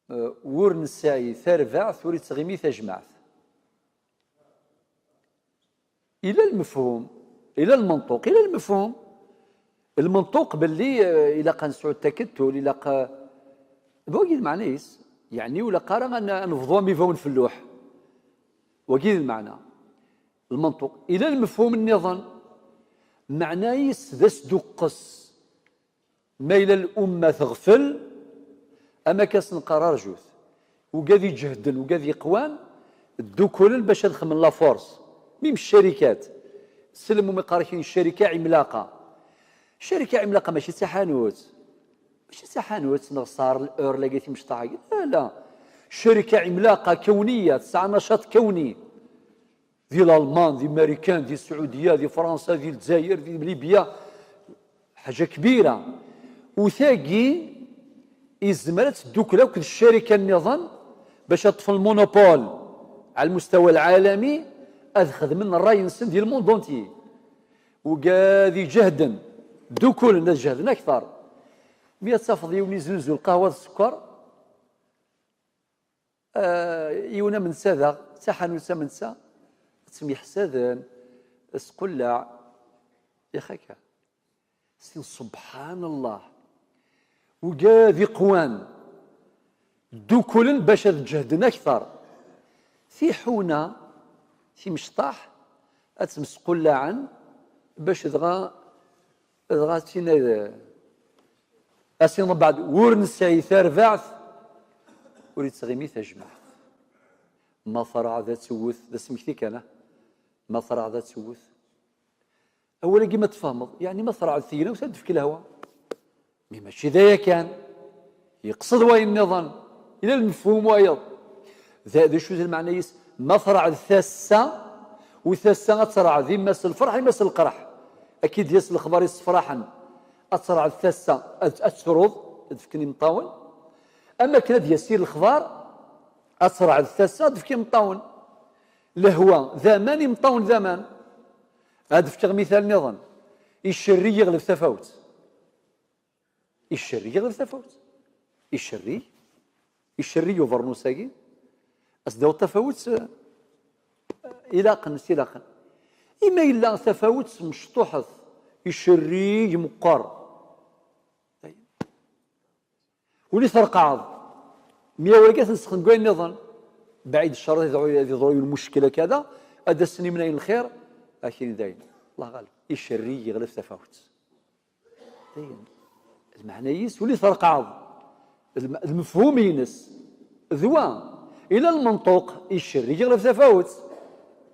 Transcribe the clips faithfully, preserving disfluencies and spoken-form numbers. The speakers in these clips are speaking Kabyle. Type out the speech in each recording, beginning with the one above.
Wur nesɛi tarbaɛt ur ittɣimi tajmaɛt. Ila lmefhum, ila lmenṭuq, ila lmefhum. Lmenṭuq belli ilaq ad nesɛu takettul, ilaq d wagi d lmeɛna-is. Yeɛni ur ilaq ara ad nebḍu am ibawen f lluḥ. Wagi d lmeɛna. Lmenṭuq ila lmefhum nniḍen. Meɛna-is d asduqqes. Ma yella lumma teɣfel, am akka s-neqqar arjut. Ugad iǧehden, ugad yeqwan, ddukulen bac ad xemmen la force. Mim ccarikat, sellem umi qqar-ak-in ccarika imlaqa. Ccarika imlaqa mačči d taḥanut. Mačči d taḥanut neɣ sar l'heure-agi timecṭaḥ-agi. La, la. Ccarika imlaqa kawniya, tesɛa nacaṭ kawni. Di Lalman, di Marikan, di Sɛudiya, di Fransa, di Lezzayer, di Libya. Ḥaǧa kbira. U tagi izmer ad teddukel akk d ccarika nniḍen bac ad ṭṭfen lmunupul ɛal lmustawa lɛalami, ad xedmen ṛṛay-nsen di lmund entier. Ugad iǧehden, ddukulen ad jehden akteṛ. Mi ad tafeḍ yiwen iznuzu lqahwa d sskeṛ, Ah, yiwen am netta daɣ, d taḥanut am netta, ttemyeḥsaden, squllaɛ, ixaka. Sin, subḥan Allah. Ugad iqwan, ddukulen bac ad ǧehden akteṛ. Tiḥuna, timecṭaḥ, ad ttemsqullaɛen bac dɣa Dɣa tinna d asin mbeɛd ur nesɛi tarbaɛt, ur ittɣimi tajmaɛt. Ma terɛed ad tewwet, d asmekti kan, ah? Ma terɛed ad tewwet. Awal-agi ma tfehmeḍ, yeɛni ma terɛed tegnawt ad d-tefk lehwa. Mi mačči d aya kan, yeqsed wayen nniḍen, ila lmefhum wayeḍ. D, d acu d lmeɛna-is? Ma terɛed tasa, u tasa ad terɛed imma s lferḥ, imma s lqerḥ. Akka i d-yas lexbar yessefraḥen. Ad terɛed tasa, ad, ad truḍ, ad fken imeṭṭawen. Am akken ad d-yas yir lexbar, ad terɛed tasa, ad fken imeṭṭawen. Lehwa, d aman, imeṭṭawen d aman. Ad fkeɣ mital nniḍen. Icerrig iɣleb tafawet. Icerrig iɣleb tafawet. Icerrig, icerrig ubernus-agi, as-d-aweḍ tafawet, eh, ilaqen, s ilaqen. Ima yella tafawet mecṭuḥet, icerrig meqqer. Win i treqqɛeḍ, mi awal-agi ad t-nesxdem deg wayen nniḍen. Baɛid ccer ad yeḍru, ad yeḍru yiwen muckel akka da, ad d-asen imnayen lxir, akin dayen. Allah ɣaleb, icerrig iɣleb tafawet. Dayen, lmeɛna-is, win i treqqɛeḍ, lm-, lmefhum-ines, d wa. Ila lmenṭuq, icerrig iɣleb tafawet.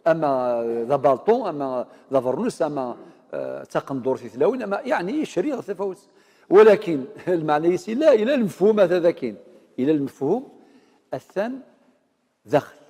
Ama d abalṭu, ama d abernus, ama, eh, d taqendurt i tlawin, ama, yeɛni, icerrig iɣleb tafawet. Walakin, lmeɛna-is, ila, ila lmefhum, ata dakin. Ila lmefhum, atan daxel.